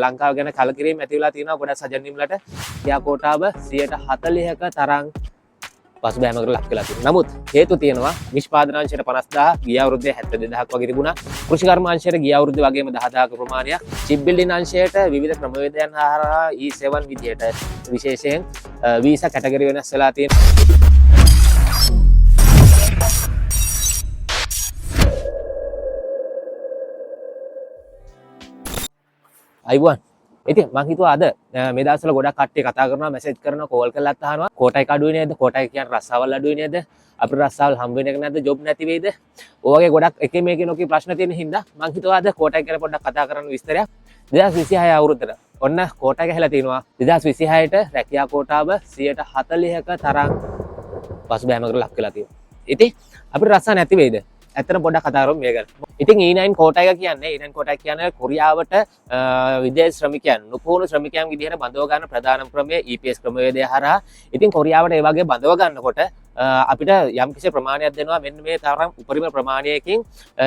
ලංකාව ගැන කලකිරීම ඇති වෙලා තියෙනවා ගොඩක් සජන්නිම්ලට. යා කෝටාව 40ක තරම් පසුබෑමකට ලක් වෙලා තියෙනවා. නමුත් හේතු තියෙනවා නිෂ්පාදන අංශයට 50,000, ගිය අවුරුද්දේ 72,000ක් වගේ තිබුණා. කෘෂිකර්ම අංශයට ගිය අවුරුද්දේ වගේම 10,000ක ප්‍රමාණයක්. චිප් බිල්ඩින් අංශයට විවිධ ක්‍රමවේදයන් හරහා E7 විදියට විශේෂයෙන් වීසා කැටගරි වෙනස් වෙලා තියෙනවා. අයිබෝන්. ඉතින් මං හිතුවා අද මේ දවස්වල ගොඩක් කට්ටිය කතා කරනවා, මැසේජ් කරනවා, කෝල් කරලත් අහනවා කෝටා එක අඩුයි නේද? කෝටා එක කියන්නේ රස්සාවල් අඩුයි නේද? අපිට රස්සාවල් හම්බ වෙන එක නැද්ද? ජොබ් නැති වෙයිද? ඔය වගේ ගොඩක් එක මේකේ නොකී ප්‍රශ්න තියෙන හින්දා මං හිතුවා අද කෝටා එක ගැන පොඩ්ඩක් කතා කරන්න විස්තරයක්. 2026 අවුරුද්දට ඔන්න කෝටා එක හැලා තිනවා. 2026ට රැකියා කෝටාව 40ක තරම් පසුබෑමකට ලක් වෙලා තියෙනවා. ඉතින් අපිට රස්සා නැති වෙයිද? ඇත්තටම පොඩ්ඩක් කතා කරමු මේ ගැන. ඉතින් E9 quota එක කියන්නේ, E9 quota එක කියන්නේ කොරියාවට විදේශ ශ්‍රමිකයන්, නුපුහුණු ශ්‍රමිකයන් විදිහට බඳව ගන්න ප්‍රධානම ක්‍රමය EPS ක්‍රමවේදය හරහා. ඉතින් කොරියාවට ඒ වගේ බඳව ගන්නකොට අපිට යම්කිසි ප්‍රමාණයක් දෙනවා. මෙන්න මේ තරම් උපරිම ප්‍රමාණයකින්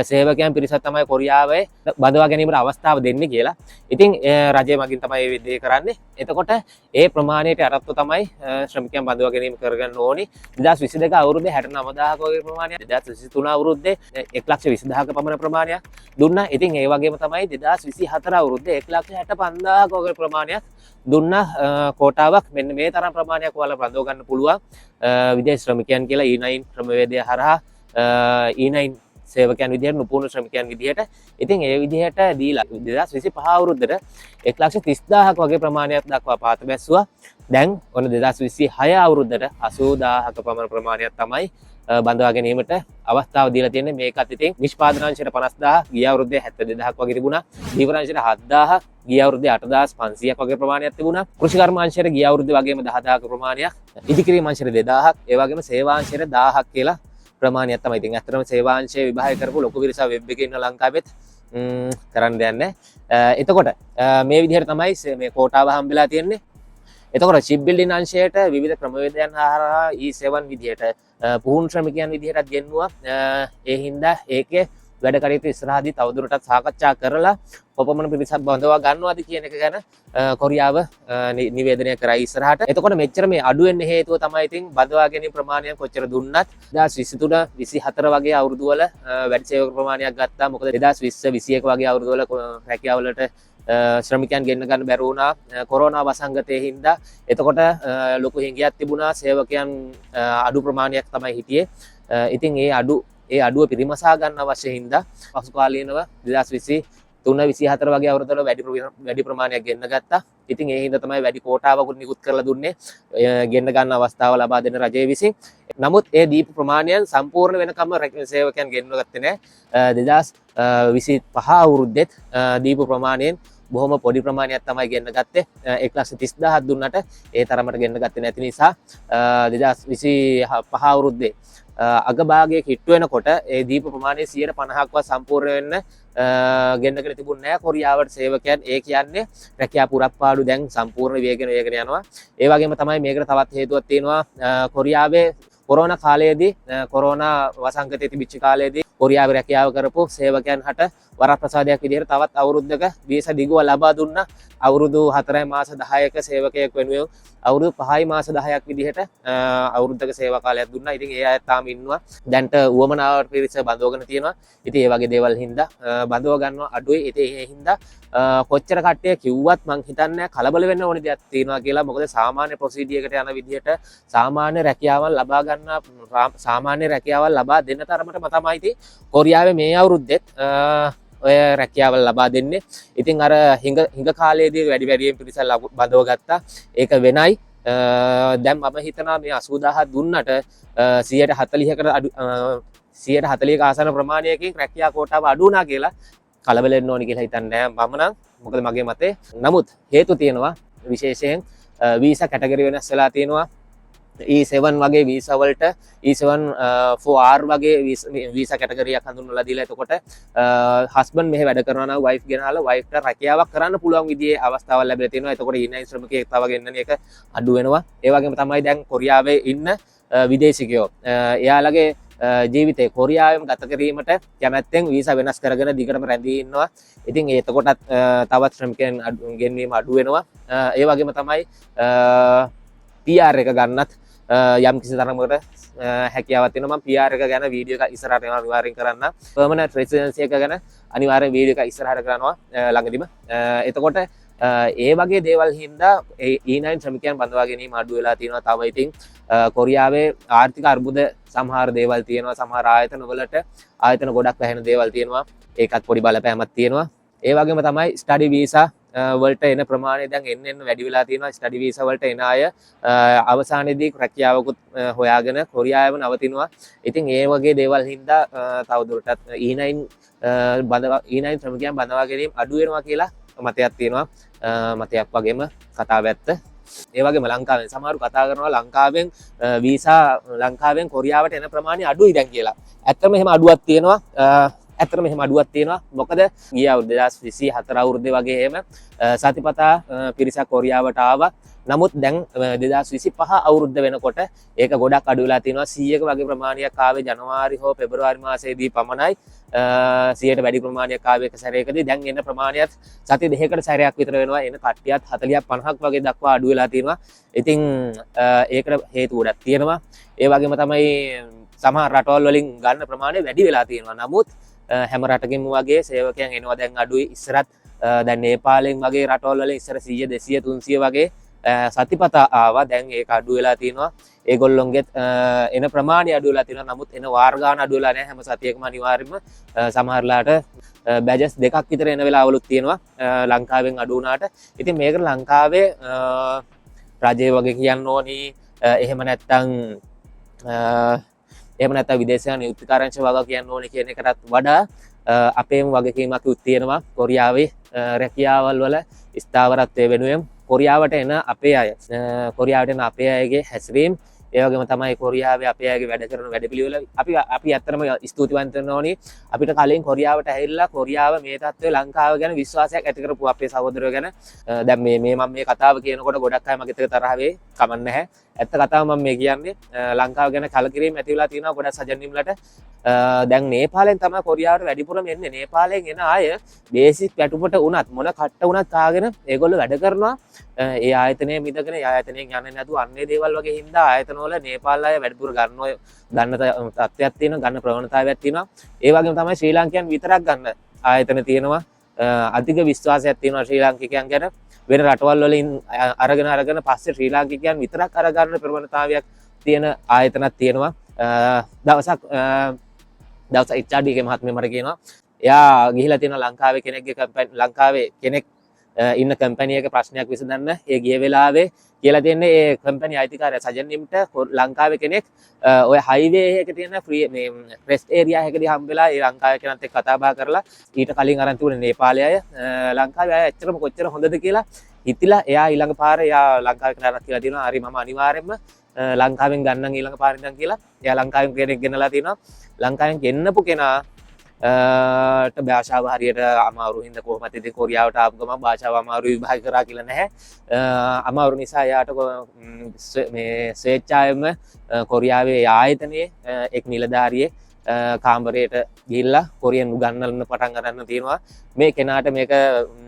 සේවකයන් පිරිසක් තමයි කොරියාවේ බඳවා ගැනීමට අවස්ථාව දෙන්නේ කියලා. ඉතින් රජය මගින් තමයි මේ දේ කරන්නේ. එතකොට ඒ ප්‍රමාණයට යටත්ව තමයි ශ්‍රමිකයන් බඳවා ගැනීම කරගන්න ඕනි. 2022 අවුරුද්දේ 69,000ක වගේ ප්‍රමාණයක්, 2023 අවුරුද්දේ 1,20,000ක පමණ ප්‍රමාණයක් දුන්නා. ඉතින් ඒ වගේම තමයි 2024 අවුරුද්දේ 1,65,000ක වගේ ප්‍රමාණයක් දුන්නා කෝටාවක්. මෙන්න මේ තරම් ප්‍රමාණයක් ඔයාලා බඳව ගන්න පුළුවන් විදේශ ශ්‍රමිකයන් කියලා E9 ක්‍රමවේදය හරහා, E9 සේවකයන් විදිහට, නුපුහුණු ශ්‍රමිකයන් විදිහට. ඉතින් ඒ විදිහට දීලා 2025 අවුරුද්දට 1,30,000ක වගේ ප්‍රමාණයක් දක්වා පහත බැස්සුවා. දැන් ඔන්න 2026 අවුරුද්දට 80,000ක පමණ ප්‍රමාණයක් තමයි බඳවා ගැනීමට අවස්ථාව දීලා තියෙන්නේ. මේකත් ඉතින් නිෂ්පාදන අංශයට 50,000, ගිය අවුරුද්දේ 72,000ක් වගේ තිබුණා. ධීවර අංශයට 7,000, ගිය අවුරුද්දේ 8,500ක් වගේ ප්‍රමාණයක් තිබුණා. කෘෂිකර්ම අංශයට ගිය අවුරුද්දේ වගේම 10,000ක ප්‍රමාණයක්, ඉදිකිරීම අංශයට 2,000ක්, ඒ වගේම සේවා අංශයට 1,000ක් කියලා ප්‍රමාණයක් තමයි. ඉතින් ඇත්තටම සේවා අංශය විභාග කරපු ලොකු පිරිසක් වෙබ් එකේ ඉන්න ලංකාවෙත්. කරන්න දෙයක් නැහැ. එතකොට මේ විදිහට තමයි මේ කෝටාව හම්බෙලා තියෙන්නේ. එතකොට ෂිප් බිල්ඩින් අංශයට විවිධ ක්‍රමවේදයන් හරහා E7 විදිහට පුහුණු ශ්‍රමිකයන් විදිහටත් ගෙන්නුවා. ඒ හින්දා ඒකේ වැඩ කටයුතු ඉස්සරහදී තවදුරටත් සාකච්ඡා කරලා කොපමණ පිරිසක් බඳවා ගන්නවද කියන එක ගැන කොරියාව නිවේදනය කරයි ඉස්සරහට. එතකොට මෙච්චර මේ අඩු වෙන්න හේතුව තමයි ඉතින් බඳවා ගැනීම ප්‍රමාණය කොච්චර දුන්නත් 2023 24 වගේ අවුරුදු වල වැඩි සේවක ප්‍රමාණයක් ගත්තා. මොකද 2020 21 වගේ අවුරුදු වල රැකියාවලට ශ්‍රමිකයන් ගෙන්න ගන්න බැරුව වුණා කොරෝනා වසංගතයේ හින්දා. එතකොට ලොකු හිඟයක් තිබුණා. සේවකයන් අඩු ප්‍රමාණයක් තමයි හිටියේ. ඉතින් ඒ අඩුව පිරිමසා ගන්න අවශ්‍ය හින්දා පසු කාලීනව 2023 24 වගේ අවුරුද්දවල වැඩි ප්‍රමාණයක් ගෙන්න ගත්තා. ඉතින් ඒ හින්දා තමයි වැඩි කෝටාවකුත් නිකුත් කරලා දුන්නේ ගෙන්න ගන්න අවස්ථාව ලබා දෙන රජය විසින්. නමුත් ඒ දීපු ප්‍රමාණයන් සම්පූර්ණ වෙනකම්ම සේවකයන් ගෙන්න ගත්තේ නෑ. 2025 අවුරුද්දෙත් දීපු ප්‍රමාණයෙන් බොහොම පොඩි ප්‍රමාණයක් තමයි ගෙන්න ගත්තේ. 1,30,000ක් දුන්නට ඒ තරමට ගෙන්න ගත්තේ නැති නිසා 2025 අවුරුද්දේ අගභාගයේ කිට්ටු වෙනකොට ඒ දීපු ප්‍රමාණය 50%ක්වත් සම්පූර්ණ වෙන්න ගෙන්නගෙන තිබුණ නෑ කොරියාවට සේවකයන්. ඒ කියන්නේ රැකියා පුරප්පාඩු දැන් සම්පූර්ණ වේගෙන වේගෙන යනවා. ඒ වගේම තමයි මේකට තවත් හේතුවක් තියෙනවා. කොරියාවේ කොරෝනා කාලයේදී, කොරෝනා වසංගතයේ තිබිච්ච කාලයේදී කොරියාවේ රැකියාව කරපු සේවකයන් හට වරප්‍රසාදයක් විදිහට තවත් අවුරුද්දක වීසා දිගුව ලබා දුන්නා. අවුරුදු 4 මාස 10ක සේවකයෙක් වෙනුවෙන් අවුරුදු 5 මාස 10ක් විදිහට අවුරුද්දක සේවා කාලයක් දුන්නා. ඉතින් ඒ අය තාම ඉන්නවා. දැන්ට උවමනාවට පිරිස බඳවගෙන තියෙනවා. ඉතින් ඒ වගේ දේවල් හින්දා බඳව ගන්නවා අඩුයි. ඉතින් ඒ හින්දා කොච්චර කට්ටිය කිව්වත් මං හිතන්නේ කලබල වෙන්න ඕනි දෙයක් තියෙනවා කියලා. මොකද සාමාන්‍ය ප්‍රොසීඩියර් එකට යන විදිහට සාමාන්‍ය රැකියාවන් ලබා ගන්න, සාමාන්‍ය රැකියාවන් ලබා දෙන්න තරමටම තමයි ඉතින් කොරියාවේ මේ අවුරුද්දෙත් ඔය රැකියාවල් ලබා දෙන්නේ. ඉතින් අර හිඟ හිඟ කාලයේදී වැඩි වැඩියෙන් පිරිස බඳව ගත්තා. ඒක වෙනයි. දැන් මම හිතනවා මේ 80,000 දුන්නට 140කට අඩු, 140ක ආසන්න ප්‍රමාණයකින් රැකියා කෝටාව අඩු වුණා කියලා කලබල වෙන්න ඕනි කියලා හිතන්නේ නෑ මම නම්. මොකද මගේ මතේ. නමුත් හේතු තියෙනවා. විශේෂයෙන් වීසා කැටගරි වෙනස් වෙලා තියෙනවා. E7 වගේ වීසා වලට E7 4R වගේ වීසා කැටගරියක් හඳුන්වලා දීලා, එතකොට හස්බන්ඩ් මෙහෙ වැඩ කරනවා නම් වයිෆ් ගෙනහලා වයිෆ්ට රැකියාවක් කරන්න පුළුවන් විදිහේ අවස්ථාවක් ලැබිලා තියෙනවා. එතකොට E9 ශ්‍රමිකයෙක් තව ගෙන්නන එක අඩු වෙනවා. ඒ වගේම තමයි දැන් කොරියාවේ ඉන්න විදේශිකයෝ එයාලගේ ජීවිතේ කොරියාවෙම ගත කිරීමට කැමැත්තෙන් වීසා වෙනස් කරගෙන දිගටම රැඳී ඉන්නවා. ඉතින් එතකොටත් තවත් ශ්‍රමිකයන් ගෙන්වීම අඩු වෙනවා. ඒ වගේම තමයි PR එක ගන්නත් යම් කිසි තරමකට හැකියාවක් තියෙනවා. මම PR එක ගැන වීඩියෝ එකක් ඉස්සරහට එනවා, අනිවාර්යෙන් කරන්න. පර්මනන්ට් රෙසිඩන්සි එක ගැන අනිවාර්යෙන් වීඩියෝ එකක් ඉස්සරහට කරනවා ළඟදිම. එතකොට ඒ වගේ දේවල් හින්දා ඒ E9 ශ්‍රමිකයන් බඳවා ගැනීම අඩු වෙලා තියෙනවා. තව ඉතින් කොරියාවේ ආර්ථික අර්බුද සමහර දේවල් තියෙනවා. සමහර ආයතන වලට ආයතන ගොඩක් වැහෙන දේවල් තියෙනවා. ඒකත් පොඩි බලපෑමක් තියෙනවා. ඒ වගේම තමයි ස්ටඩි වීසා වලට එන ප්‍රමාණය දැන් එන්න එන්න වැඩි වෙලා තියෙනවා. ස්ටඩි වීසා වලට එන අය අවසානයේදී රැකියාවකුත් හොයාගෙන කොරියාවෙම නවතිනවා. ඉතින් ඒ වගේ දේවල් හින්දා තවදුරටත් E9 බඳවා E9 ශ්‍රමිකයන් බඳවා ගැනීම අඩු වෙනවා කියලා මතයක් තියෙනවා. මතයක් වගේම කතාව ඇත්ත. ඒ වගේම ලංකාවෙන් සමහරු කතා කරනවා ලංකාවෙන් වීසා ලංකාවෙන් කොරියාවට එන ප්‍රමාණය අඩුයි දැන් කියලා. ඇත්තටම එහෙම අඩුවක් තියෙනවා. ඇත්තටම එහෙම අඩුවක් තියෙනවා. මොකද ගිය අවුරුදු 2024 අවුරුද්දේ වගේ එහෙම සතිපතා පිරිසක් කොරියාවට ආවා. නමුත් දැන් 2025 අවුරුද්ද වෙනකොට ඒක ගොඩක් අඩු වෙලා තියෙනවා. 100ක වගේ ප්‍රමාණයක් ආවේ ජනවාරි හෝ පෙබරවාරි මාසයේදී පමණයි. 100ට වැඩි ප්‍රමාණයක් ආවේ එක සැරයකදී. දැන් එන ප්‍රමාණයත් සති 2කට සැරයක් විතර වෙනවා. එන කට්ටියත් 40ක් 50ක් වගේ දක්වා අඩු වෙලා තියෙනවා. ඉතින් ඒකට හේතු ගොඩක් තියෙනවා. ඒ වගේම තමයි සමහර රටවල් වලින් ගන්න ප්‍රමාණය වැඩි වෙලා තියෙනවා. නමුත් හැම රටකින්ම වගේ සේවකයන් එනවා දැන් අඩුයි. ඉස්සරත් දැන් නේපාලෙන් වගේ රටවල් වලින් ඉස්සර 100, 200, 300 වගේ සතිපතා ආවා. දැන් ඒක අඩු වෙලා තියෙනවා. ඒගොල්ලොන්ගෙත් එන ප්‍රමාණය අඩු වෙලා තියෙනවා. නමුත් එන වාර ගාන අඩු වෙලා නැහැ. හැම සතියකම අනිවාර්යයෙන්ම සමහරලාට බැජස් දෙකක් විතර එන වෙලාවලුත් තියෙනවා ලංකාවෙන් අඩු වුණාට. ඉතින් මේකට ලංකාවේ රජය වගේ කියන්න ඕනි. එහෙම නැත්තම් විදේශ නියුක්ති කාර්යාංශ වගේ කියන්න ඕනි කියන එකටත් වඩා අපේම වගකීමක් තියෙනවා කොරියාවේ රැකියාවල් වල ස්ථාවරත්වය වෙනුවෙන් කොරියාවට එන අපේ අය, කොරියාවට එන අපේ අයගේ හැසිරීම්, ඒ වගේම තමයි කොරියාවේ අපේ අයගේ වැඩ කරන වැඩපිළිවෙල. අපි අපි ඇත්තටම ස්තුතිවන්ත වෙන්න ඕනි අපිට කලින් කොරියාවට ඇවිල්ලා කොරියාව මේ තත්ත්වය ලංකාව ගැන විශ්වාසයක් ඇති කරපු අපේ සහෝදරයෝ ගැන. දැන් මේ මේ මම මේ කතාව කියනකොට ගොඩක් අය මගෙත් එක්ක තරහ වෙයි. කමක් නැහැ, ඇත්ත කතාව මම මේ කියන්නේ. ලංකාව ගැන කලකිරීම ඇති වෙලා තියෙනවා ගොඩක් සජන්නිම්ලට. දැන් නේපාලෙන් තමයි කොරියාවට වැඩිපුරම එන්නේ. නේපාලෙන් එන අය බේසික් වැටුපට වුණත් මොන කට්ට වුණත් කාගෙන ඒගොල්ලෝ වැඩ කරනවා. ඒ ආයතනයේ මිදගෙන ඒ ආයතනයෙන් යන්නේ නැතුව අන්නේ දේවල් වගේ හින්දා ආයතනවල නේපාල අය වැඩිපුර ගන්න ඔය ගන්න තත්ත්වයක් තියෙනවා, ගන්න ප්‍රවණතාවයක් තියෙනවා. ඒ වගේම තමයි ශ්‍රී ලාංකිකයන් විතරක් ගන්න ආයතන තියෙනවා. අධික විශ්වාසයක් තියෙනවා ශ්‍රී ලාංකිකයන් ගැන. වෙන රටවල් වලින් අරගෙන අරගෙන පස්සේ ශ්‍රී ලාංකිකයන් විතරක් අරගන්න ප්‍රවණතාවයක් තියෙන ආයතනක් තියෙනවා. දවසක් දවස HRD එකේ මහත්මයා මට කියනවා එයා ගිහිලා තියෙනවා ලංකාවේ කෙනෙක්ගේ කම්පැනි, ලංකාවේ කෙනෙක් ඉන්න කම්පැනි එක ප්‍රශ්නයක් විසඳන්න. ඒ ගිය වෙලාවේ කියලා තියෙන්නේ ඒ කම්පැනි අයිතිකාරයා සජන් නිම්ට ලංකාවේ කෙනෙක් ඔය හයිවේ එකේ තියෙන ෆ්‍රී මේ රෙස්ට් ඒරියා එකදී හම්බ වෙලා ඒ ලංකාවේ කෙනත් එක්ක කතා බහ කරලා ඊට කලින් අරන් තිබුණේ නේපාලයේ අය, ලංකාවේ අය ඇත්තටම කොච්චර හොඳද කියලා හිතිලා එයා ඊළඟ පාර එයා ලංකාවේ කෙනාට කියලා තියෙනවා හරි මම අනිවාර්යයෙන්ම ලංකාවෙන් ගන්නම් ඊළඟ පාර ඉඳන් කියලා. එයා ලංකාවෙන් කෙනෙක් ගෙනලා තියෙනවා. ලංකාවෙන් ගෙන්නපු කෙනා ට භාෂාව හරියට අමාරු හින්දා කොහොමද ඉතින් කොරියාවට ආපු ගමන් භාෂාව අමාරු විභාග කරා කියලා නැහැ. අමාරු නිසා එයාට මේ ස්වේච්ඡාවෙන්ම කොරියාවේ ආයතනයේ එක් නිලධාරියෙක් කාමරයට ගිහිල්ලා කොරියන් උගන්වන්න පටන් ගන්න තියෙනවා. මේ කෙනාට මේක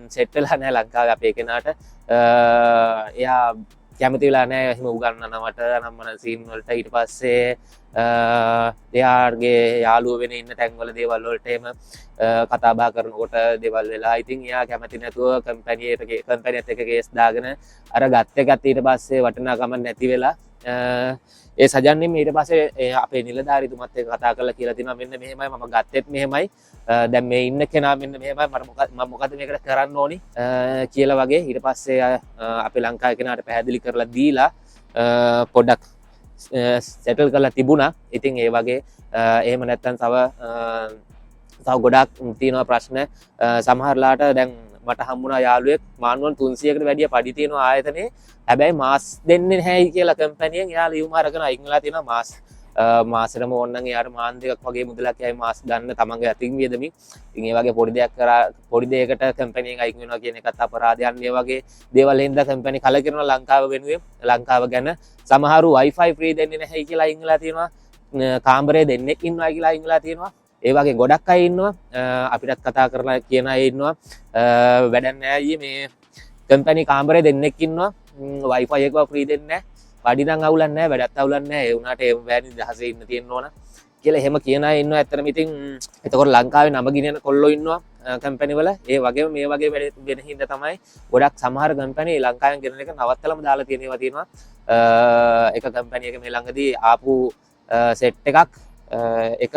සෙට් වෙලා නැහැ ලංකාවේ අපේ කෙනාට. එයා කැමති වෙලා නැහැ එහෙම උගන්වනවට නම් සීන් වලට. ඊට පස්සේ එයාගේ යාළුවෝ වෙන ඉන්න තැන්වල දේවල් වලට එහෙම කතා බහ කරනකොට දේවල් වෙලා ඉතින් එයා කැමති නැතුව කම්පැනියත් එක්ක කේස් දාගෙන අර ගත්ත එකත් ඊට පස්සේ වටිනාකම නැති වෙලා ඒ සජන්නින් ඊට පස්සේ ඒ අපේ නිලධාරීතුමත් එක්ක කතා කරලා කියලා තිනවා මෙන්න මෙහෙමයි මම ගත්තෙත් මෙහෙමයි, දැන් මේ ඉන්න කෙනා මෙන්න මෙහෙමයි, මට මම මොකද මේකට කරන්න ඕනි කියලා වගේ ඊට පස්සේ අපේ ලංකාවේ කෙනාට පැහැදිලි කරලා දීලා පොඩ්ඩක් සෙටල් කරලා තිබුණා. ඉතින් ඒ වගේ එහෙම නැත්තම් තව ගොඩාක් තියෙනවා ප්‍රශ්න. සමහරලාට දැන් මට හම්බුණා යාළුවෙක් මානුවල් 300කට වැඩිය පඩි තියෙනවා ආයතනයේ. හැබැයි මාස් දෙන්නේ නැහැයි කියලා කම්පැනියෙන් එයා ලියුම අරගෙන අයින් වෙලා තියෙනවා. මාසෙටම ඕන නම් එයාට මාන් දෙකක් වගේ මුදලක් යයි මාස් ගන්න තමන්ගේ අතින් වියදමින්. ඉතින් ඒ වගේ පොඩි දෙයක් කරා පොඩි දෙයකට කම්පැනියෙන් අයින් වෙනවා කියන එකත් අපරාධයක්. ඒ වගේ දේවල් හින්දා කම්පැනි කලකිරෙනවා ලංකාව වෙනුවෙන් ලංකාව ගැන. සමහරු Wi-Fi free දෙන්නේ නැහැයි කියලා අයින් වෙලා තියෙනවා. කාමරේ දෙන්නෙක් ඉන්නවා කියලා අයින් වෙලා තියෙනවා. ඒ වගේ ගොඩක් අය ඉන්නවා. අපිටත් කතා කරලා කියන අය ඉන්නවා. වැඩක් නෑ අයියේ, මේ කම්පැනි කාමරේ දෙන්නෙක් ඉන්නවා. Wi-Fi එකව ෆ්‍රී දෙන්නේ නෑ. පඩි නම් අවුලක් නෑ, වැඩත් අවුලක් නෑ. ඒ වුණාට ඒ වැනි නිදහසේ ඉන්න තියෙන්න ඕන කියලා එහෙම කියන අය ඉන්නවා. ඇත්තටම ඉතින් එතකොට ලංකාවේ නම ගෙනියන කොල්ලෝ ඉන්නවා කම්පැනි වල. ඒ වගේම මේ වගේ වැඩ වෙන හින්දා තමයි ගොඩක් සමහර කම්පැනි ලංකාවෙන් ගෙනන එක නවත්තලම දාලා තියෙන ඒවා තියෙනවා. එක කම්පැනි එක මේ ළඟදී ආපු සෙට් එකක් එක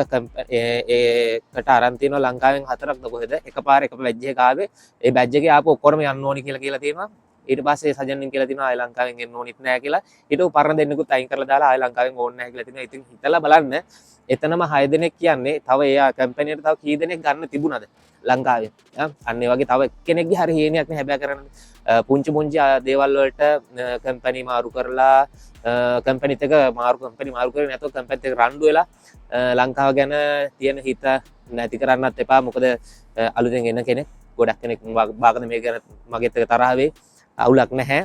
ඒකට අරන් තියෙනවා ලංකාවෙන් හතරක්ද කොහෙද, එකපාර එක බැච් එකක ආවේ. ඒ බැච් එකේ ආපු ඔක්කොම යන්න ඕනි කියලා කියලා තියෙනවා. ඊට පස්සේ සජන්නින් කියලා තියෙනවා ආයෙ ලංකාවෙන් එන්න ඕනිත් නෑ කියලා. ඊට පරණ දෙන්නෙකුත් අයින් කරලා දාලා ආයෙ ලංකාවෙන් ඕනේ නෑ කියලා තියෙනවා. ඉතින් හිතලා බලන්න, එතනම 6 දෙනෙක් කියන්නේ තව එයා කම්පැනියට තව කී දෙනෙක් ගන්න තිබුණද ලංකාවේ? අන්න ඒ වගේ තව එක්කෙනෙක්ගේ හරි හේනියක් නේ හැබැයි කරන්නේ. පුංචි පුංචි දේවල් වලට කම්පැනි මාරු කරලා, කම්පැනිත් එක මාරු, කම්පැනි මාරු කරේ නැතුව කම්පැනිත් එක රණ්ඩු වෙලා ලංකාව ගැන තියෙන හිත නැති කරන්නත් එපා. මොකද අලුතෙන් එන කෙනෙක් ගොඩක් කෙනෙක් බාගන මේ ගැන මගෙත් එක්ක තරහ වෙයි. අවුලක් නැහැ.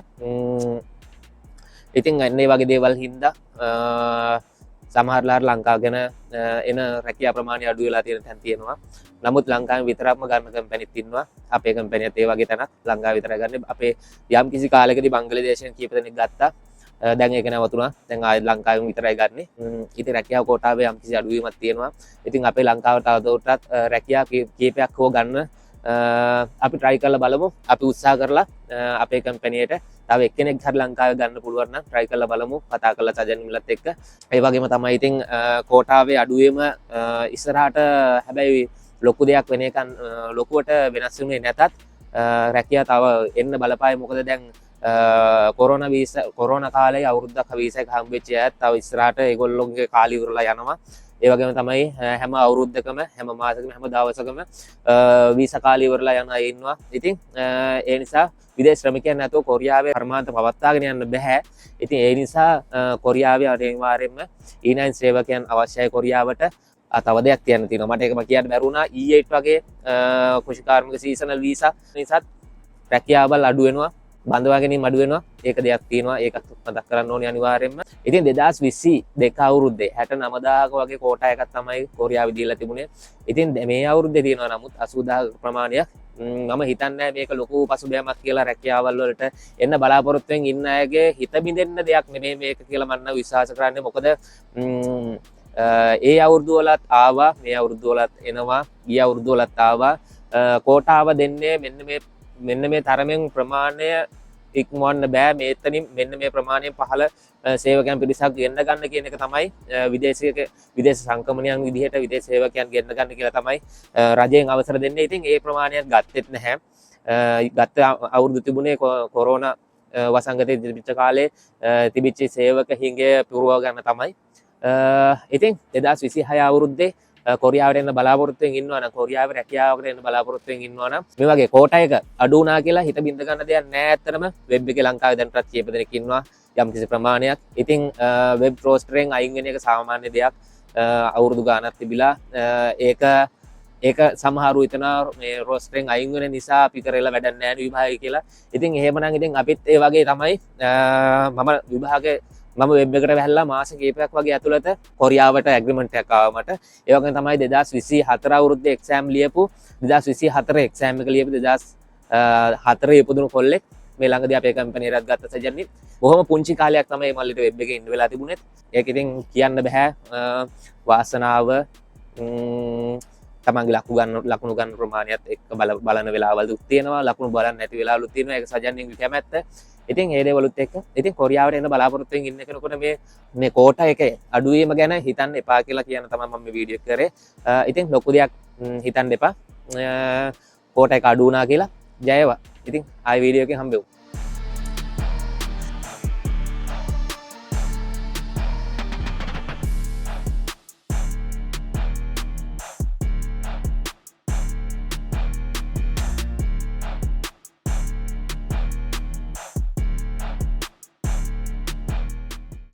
ඉතින් අන්න ඒ වගේ දේවල් හින්දා සමහරලාට ලංකාව ගැන එන රැකියා ප්‍රමාණය අඩු වෙලා තියෙන තැන් තියෙනවා. නමුත් ලංකාවෙන් විතරක්ම ගන්න කම්පැනිත් ඉන්නවා. අපේ කම්පැනියත් ඒ වගේ තැනක් ලංකාව විතරයි ගන්න. අපේ යම් කිසි කාලෙකදී බංග්ලාදේශයෙන් කීප දෙනෙක් ගත්තා. දැන් ඒක නැවතුණා. දැන් ආයෙත් ලංකාවෙන් විතරයි ගන්නෙ. ඉතින් රැකියාව කෝටාවේ යම් කිසි අඩුවීමක් තියෙනවා. ඉතින් අපේ ලංකාව තවදුරටත් රැකියා කීපයක් හෝ ගන්න අපි try කරලා බලමු. අපි උත්සාහ කරලා අපේ කම්පැනියට තව එක්කෙනෙක් හරි ලංකාවේ ගන්න පුළුවන් නම් try කරලා බලමු. කතා කරලා සජන් මිලත් එක්ක. ඒ වගේම තමයි ඉතින් කෝටාවේ අඩුවීම ඉස්සරහට හැබැයි ලොකු දෙයක් වෙන එකක් ලොකුවට වෙනස් වුණේ නැතත් රැකියාව තව එන්න බලපායි. මොකද දැන් කොරෝනා වීසා, කොරෝනා කාලේ අවුරුද්දක් වීසා එක හම්බෙච්ච අයත් තව ඉස්සරහට ඒගොල්ලෝගේ කාලය ඉවරලා යනවා. ඒ වගේම තමයි හැම අවුරුද්දකම හැම මාසෙකම හැම දවසකම වීසා කාලය ඉවරලා යන අය ඉන්නවා. ඉතින් ඒ නිසා විදේශ ශ්‍රමිකයන් නැතුව කොරියාවේ කර්මාන්ත පවත්වාගෙන යන්න බැහැ. ඉතින් ඒ නිසා කොරියාවේ අනිවාර්යයෙන්ම E9 සේවකයන් අවශ්‍යයි කොරියාවට. තව දෙයක් කියන්න තියෙනවා. මට ඒක මම කියන්න බැරුණා. E8 වගේ කෘෂිකාර්මික සීසනල් වීසා නිසාත් රැකියාවල් අඩු වෙනවා. බඳවා ගැනීම අඩු වෙනවා. ඒක දෙයක් තියෙනවා. ඒකත් මතක් කරන්න ඕනේ අනිවාර්යයෙන්ම. ඉතින් 2022 අවුරුද්දේ 69,000ක වගේ කෝටා එකක් තමයි කොරියාවේ දීලා තිබුණේ. ඉතින් මේ අවුරුද්දේ තියෙනවා නමුත් 80,000ක ප්‍රමාණයක්. මම හිතන්නේ මේක ලොකු පසුබෑමක් කියලා රැකියාවල් වලට එන්න බලාපොරොත්තුවෙන් ඉන්න අයගේ හිත බිඳෙන්න දෙයක් නෙමෙයි මේක කියලා මම නම් විශ්වාස කරන්නේ. මොකද ඒ අවුරුදු වලත් ආවා, මේ අවුරුදු වලත් එනවා, ගිය අවුරුදු වලත් ආවා. කෝටාව දෙන්නේ මෙන්න මේ තරමෙන් ප්‍රමාණය ඉක්මවන්න බෑ. මේතනින් මෙන්න මේ ප්‍රමාණයෙන් පහළ සේවකයන් පිරිසක් ගෙන්න ගන්න කියන එක තමයි විදේශ සංක්‍රමණයන් විදිහට විදේශ සේවකයන් ගෙන්න ගන්න කියලා තමයි රජයෙන් අවසර දෙන්නේ. ඉතින් ඒ ප්‍රමාණයක් ගත්තෙත් නැහැ. ගත්ත අවුරුදු තිබුණේ කොරෝනා වසංගතයේ තිබිච්ච කාලේ තිබිච්ච සේවක හිඟය පුරව ගන්න තමයි. ඉතින් 2026 අවුරුද්දේ කොරියාවට එන්න බලාපොරොත්තුවෙන් ඉන්නවා නම්, කොරියාවේ රැකියාවකට එන්න බලාපොරොත්තුවෙන් ඉන්නවා නම්, මේ වගේ කෝටා එක අඩු වුණා කියලා හිත බින්ද ගන්න දෙයක් නෑ. ඇත්තටම වෙබ් එකේ ලංකාවේ දැනටත් කීප දෙනෙක් ඉන්නවා යම් කිසි ප්‍රමාණයක්. ඉතින් වෙබ් රෝස්ටරෙන් අයින් වෙන එක සාමාන්‍ය දෙයක්. අවුරුදු ගාණක් තිබිලා ඒක සමහරු හිතනවා මේ රෝස්ටරෙන් අයින් වෙන නිසා අපි කරලා වැඩක් නෑ විභාගය කියලා. ඉතින් එහෙමනම් ඉතින් අපිත් ඒ වගේ තමයි. මම විභාගේ මම වෙබ් එකට වැහැලා මාස කිහිපයක් වගේ ඇතුළත කොරියාවට ඇග්‍රීමන්ට් එකක් ආවා මට. ඒ වගේම තමයි 2024 අවුරුද්දේ එක්සෑම් ලියපු, 2024 එක්සෑම් එක ලියපු 2004 ඉපදුණු කොල්ලෙක් මේ ළඟදී අපේ කම්පැනි එකත් ගත්ත සජන්නේ. බොහොම පුංචි කාලයක් තමයි මේ මල්ලිට වෙබ් එකේ ඉන්න වෙලා තිබුණේ. ඒක ඉතින් කියන්න බෑ. වාසනාව, තමන්ගේ ලකුණු ගන්න ප්‍රමාණයත් එක්ක බලන වෙලාවලුත් තියෙනවා, ලකුණු බලන්න නැති වෙලාවලුත් තියෙනවා. ඒක සජන්නින්ගේ කැමැත්ත. ඉතින් ඒ දේවලුත් එක්ක ඉතින් කොරියාවට එන්න බලාපොරොත්තුවෙන් ඉන්න කෙනෙකුට මේ කෝටා එක අඩුවීම ගැන හිතන්න එපා කියලා කියන තමයි මම මේ වීඩියෝ එක කරේ. ඉතින් ලොකු දෙයක් හිතන්න එපා. කෝටා එක අඩු වුණා කියලා. ජයවා. ඉතින් ආයෙ වීඩියෝ එකකින් හම්බෙමු.